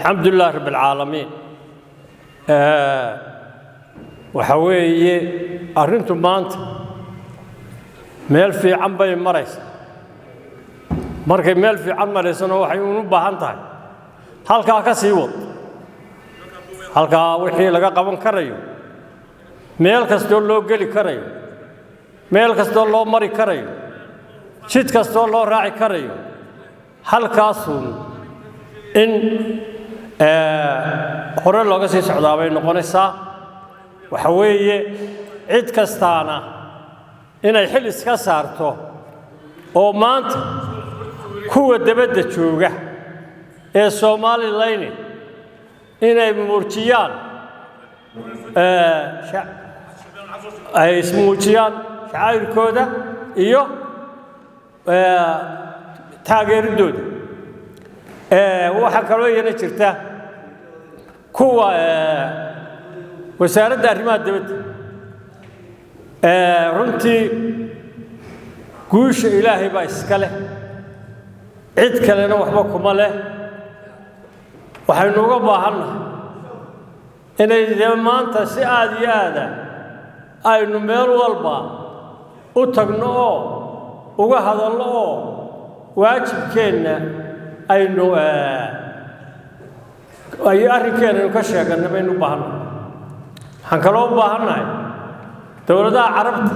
Alxamdu lilah rabbi alcaalamiin. Waxa weeye, arrintu maanta meel fiican bay maraysa. Markay meel fiican maraysana, waxay unu baahan tahay halkaa ka sii wad, halkaa wixii laga qaban karayo, meel kastoo loo geli karayo, meel kastoo loo mari karayo, jid kastoo loo raaci karayo, halkaasuun in hore looga sii socdaa bay noqonaysaa. Waxa weeye, cid kastaana inay xil iska saarto, oo maanta kuwa debadda jooga ee Somaliland inay muujiyaan, ay ismuujiyaan shacairkooda iyo taageeridooda. Waxaa kaloo iyana jirta kuwa Wasaaradda Arrimaha Dibadda. Runtii guusha Ilaahay baa iska leh, cid kalena waxba kuma leh. Waxaynu uga baahannahay inay dee maanta si aada iyo aada aynu meel walba u tagno oo uga hadallo, oo waajibkeenna aynu ay arrinkeenna aynu ka sheeganna baynu u baahannahay. Waxaan kaloo u baahannahay dowladaha Carabta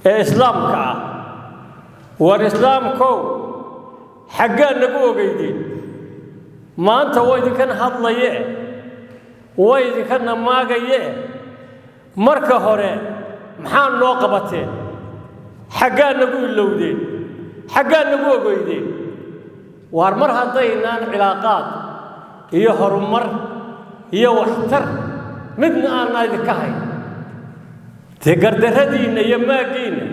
ee Islaamka ah. War Islaamkow, xaggaa nagu ogeydeen? Maanta waa idinkan hadlaye, way idinka namaagaye. Marka hore maxaa noo qabateen? Xaggaa nagu ilowdeen? Xaggaa nagu ogeydeen? Waar mar haddaynaan cilaaqaad iyo horumar iyo waxtar midna aanna idinka hayn, dee gardarradiinna iyo maaggiinna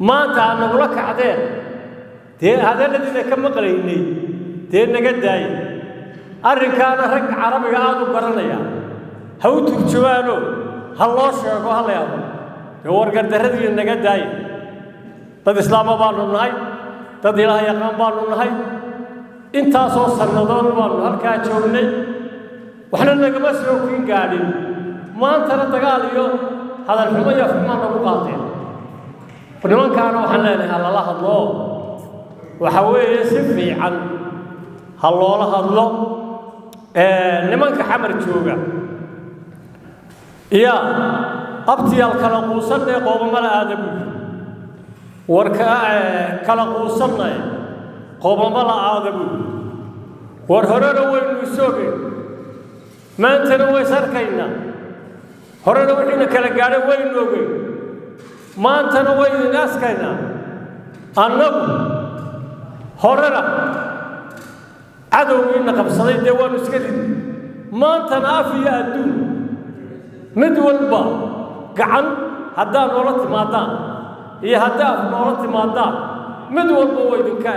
maanta aad nagula kacdeen, dee hadalladiina ka maqlaynay, dee naga daaya arrinkaana. Rag Carabiga aada u garanaya ha u turjumaano, ha loo sheego, ha la yaabo. Dee war gardarradiina naga daaya. Dad Islaama baanu nahay, dad Ilaah yaqaan baanu nahay. Intaasoo sannadood baanu halkaa joognay, waxna nagama soo kin gaadhin. Maantana dagaal iyo hadalxumo iyo afxumaa nagu qaateen. Nimankaana waxaan leenahay, ha lala hadlo. Waxa weeye, si fiican ha loola hadlo nimanka Xamar jooga. Ya abtiyaal, kala quusannae, qoobamala aada buuri. War kala quusannae, qoobamala aada buuri. War horena waynu isoogeyn, maantana ways arkaynaa. Horena wixiina kala gaadhay waynu ogeyn, maantana waynu askaynaa. Annagu horena cadowgiina qabsaday dee waanu iska ridnay, maantana af iyo adduun mid walba gacan haddaa noola timaadaan iyo haddaa af noola timaadaan, mid walba waa idinka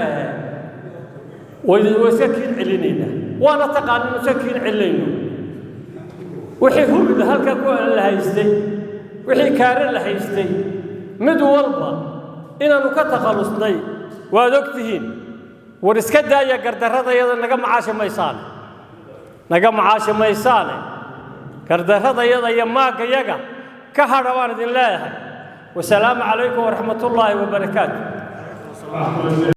way iska kiin celinaynaa. Waana taqaanin iska kiin celinayno. Wixii hubida halkaa ku la haystay, wixii kaare la haystay, mid walba inaannu ka takhallusnay waad og tihiin. War iska daaya gardarradayada, naga macaashi maysaane, naga macaashi maysaane. Gardarradayada iyo maaggayaga ka hadha baan idin leeyahay. Wasalaamu calaykum waraxmatullaahi wabarakaatu.